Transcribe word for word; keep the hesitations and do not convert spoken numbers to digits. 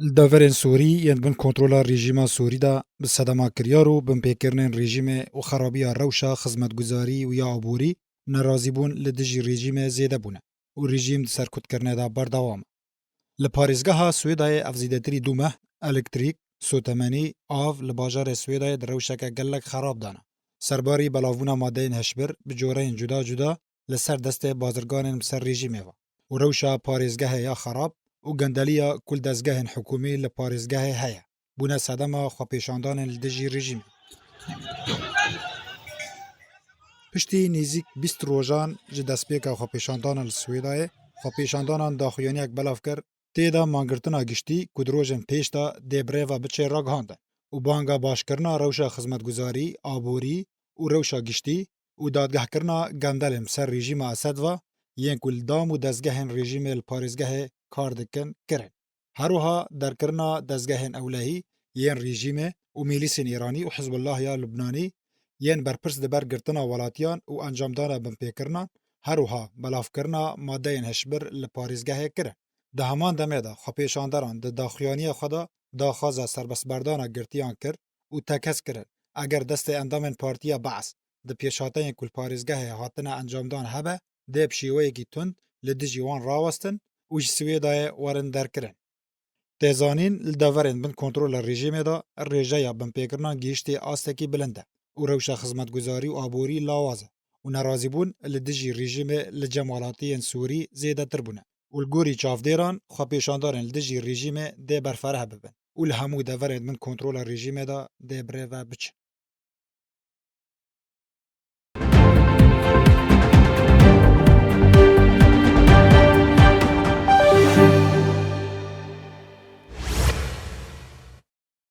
Li deverên Sûrî yên bin kontrola rejîma Sûrî de bi sedema kiryar û binpêkirinên rejîmê û xerabiya rewşa xizmetguzarî û ya aborî nerazîbûn li dijî rejîmê zêde bûne û rejîm di serkutkirinê de berdewam e. Li parêzgeha Swêdayê ev zêdetirî du meh elektrîk, sotemenî, av li bajarê Swêdayê di rewşeke gelek xerab de ne. Serbarî belavbûna madeyên hişbir bi coreyên cuda cuda li ser destê bazirganên bi ser rejîmê ve û rewşa parêzgehê ya xerab û gendeliya ku li dezgehên hikûmî li parêzgehê heye, bûne sedema xwepêşandanên li dijî rejîmê. Piştî nêzîk bîst rojan ji destpêka xwepêşandanan li Swêdayê, xwepêşandanan daxuyaniyek belav kir, tê de mangirtina giştî ku di rojên pêş de dê bi rê ve biçe ragihandin û banga başkirina rewşa xizmetguzarî, aborî û rewşa giştî û dadgehkirina gendelên bi ser rejîma Esed ve yên ku li dam û dezgehên rejîmê li parêzgehê kar dikin kirin. Her wiha derkirina dezgehên ewlehî yên rejîmê û mîlîsên Îranî û Hizbullah ya Lubnanî yên berpirs di ber girtina welatiyan û encamdana binpêkirinan, her wiha belavkirina madeyên hişbir li parêzgehê kirin. Di heman demê de xwepêşanderan di daxuyaniya xwe de daxwaza serbestberdana girtiyan kir û tekez kirin, eger destê endamên Partiya Be's di pêşhateyên ku li parêzgehê hatine encamdan hebe, dê bi şêweyekî tund li dijî wan rawestin û ji Swêdayê werin derkirin. Tê zanîn, li deverên bin kontrola rejîmê de rêjeya binpêkirinan gihiştê astekî bilind e û rewşa xizmetguzarî û aborî lawaz e û nerazîbûn li dijî rejîmê li cem welatiyên Sûrî zêdetir bûne û li gorî çavdêran xwepêşandanên li dijî rejîmê dê berfereh bibin û li hemû deverên bin kontrola rejîmê de dê bi rê ve biçin.